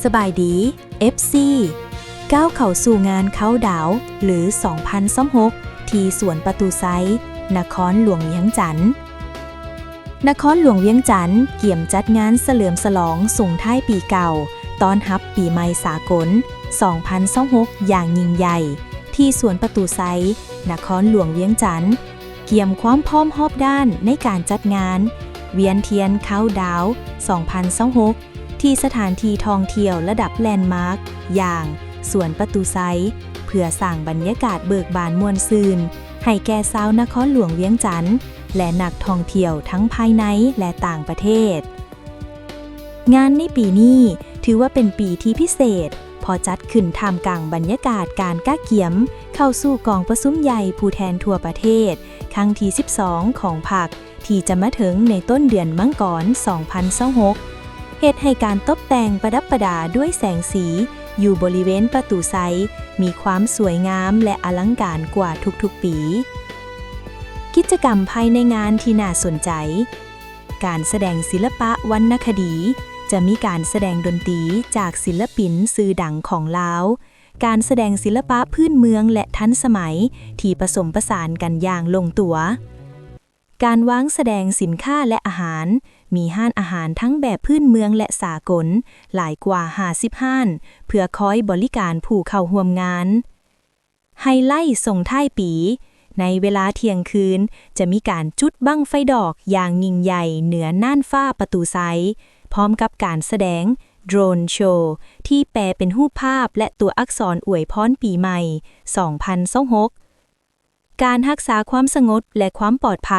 ສະບາຍດີ ເອັຟຊີ ກ້າວເຂົ້າສູ່ງານເຄົາດາວ ຫຼື ສອງພັນຊາວຫົກ ທີ່ສວນປະຕູໄຊ ນະຄອນຫຼວງວຽງຈັນ. ນະຄອນຫຼວງວຽງຈັນກຽມຈັດງານສະເຫຼີມສະຫຼອງສົ່ງທ້າຍປີເກົ່າ ຕ້ອນຮັບປີໃໝ່ສາກົນ ສອງພັນຊາວຫົກ ຢ່າງຍິ່ງໃຫຍ່ ທີ່ສວນປະຕູໄຊ ນະຄອນຫຼວງວຽງຈັນ. ກຽມຄວາມພ້ອມຮອບດ້ານໃນການຈັດງານວຽນທຽນເຄົາດາວ ສອງພັນຊາວຫົກ ທີ່ສະຖານທີ່ທ່ອງທ່ຽວລະດັບແລນມາກຢ່າງສວນປະຕູໄຊ ເພື່ອສ້າງບັນຍາກາດເບີກບານມ່ວນຊື່ນໃຫ້ແກ່ຊາວນະຄອນຫຼວງວຽງຈັນ ແລະ ນັກທ່ອງທ່ຽວທັງພາຍໃນ ແລະ ຕ່າງປະເທດ. ງານໃນປີນີ້ຖືວ່າເປັນປີທີ່ພິເສດ ເພາະຈັດຂຶ້ນທ່າມກາງບັນຍາກາດການກະກຽມເຂົ້າສູ່ກອງປະຊຸມໃຫຍ່ຜູ້ແທນທົ່ວປະເທດ ຄັ້ງທີສິບສອງ ຂອງພັກ ທີ່ຈະມາເຖິງໃນຕົ້ນເດືອນມັງກອນ ສອງພັນຊາວຫົກ ເຮັດໃຫ້ການຕົບແຕ່ງປະດັບປະດາດ້ວຍແສງສີຢູ່ບໍລິເວນປະຕູໄຊ ມີຄວາມສວຍງາມ ແລະ ອະລັງການກວ່າທຸກໆປີ. ກິດຈະກຳພາຍໃນງານທີ່ໜ້າສົນໃຈ. ການສະແດງສິລະປະວັນນະຄະດີ, ຈະມີການສະແດງດົນຕີຈາກສິລະປິນຊື່ດັງຂອງລາວ, ການສະແດງສິລະປະພື້ນເມືອງ ແລະ ທັນສະໄໝ ທີ່ປະສົມປະສານກັນຢ່າງລົງຕົວ, ການວາງສະແດງສິນຄ້າ ແລະ ອາຫານ, ມີຮ້ານອາຫານທັງແບບພື້ນເມືອງ ແລະ ສາກົນ ຫຼາຍກວ່າຫ້າສິບຮ້ານ ເພື່ອຄອຍບໍລິການຜູ້ເຂົ້າຮ່ວມງານ. ໄຮໄລສົ່ງທ້າຍປີ, ໃນເວລາທ່ຽງຄືນ ຈະມີການຈຸດບັ້ງໄຟດອກຢ່າງຍິ່ງໃຫຍ່ເໜືອນ່ານຟ້າປະຕູໄຊ, ພ້ອມກັບການສະແດງໂດຣນໂຊ ທີ່ແປເປັນຮູບພາບ ແລະ ຕົວອັກສອນອວຍພອນປີໃໝ່ ສອງພັນຊາວຫົກ. ການຮັກສາຄວາມສະຫງົບ ແລະ ຄວາມປອດໄພ.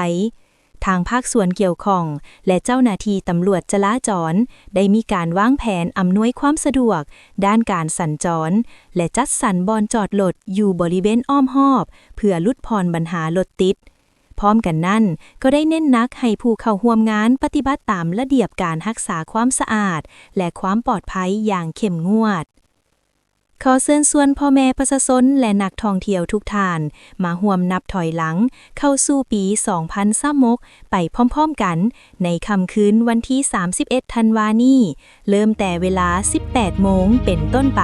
ທາງພາກສ່ວນກ່ຽວຂ້ອງ ແລະ ເຈົ້າໜ້າທີ່ຕຳຫຼວດຈະລາຈອນ ໄດ້ມີການວາງແຜນອຳນວຍຄວາມສະດວກດ້ານການສັນຈອນ ແລະ ຈັດສັນບ່ອນຈອດລົດຢູ່ບໍລິເວນອ້ອມຮອບ ເພື່ອຫຼຸດຜ່ອນບັນຫາລົດຕິດ. ພ້ອມກັນນັ້ນ ກໍໄດ້ເນັ້ນໜັກໃຫ້ຜູ້ເຂົ້າຮ່ວມງານປະຕິບັດຕາມລະບຽບການຮັກສາຄວາມສະອາດ ແລະ ຄວາມປອດໄພຢ່າງເຂັ້ມງວດ. ຂໍເຊີນຊວນພໍ່ແມ່ປະຊາຊົນ ແລະ ນັກທ່ອງທ່ຽວທຸກທ່ານ ມາຮ່ວມນັບຖອຍຫຼັງເຂົ້າສູ່ປີສອງພັນຊາວຫົກ ໄປພ້ອມໆກັນ ໃນຄ່ຳຄືນວັນທີສາມສິບເອັດທັນວານີ້, ເລີ່ມແຕ່ເວລາສິບແປດໂມງເປັນຕົ້ນໄປ.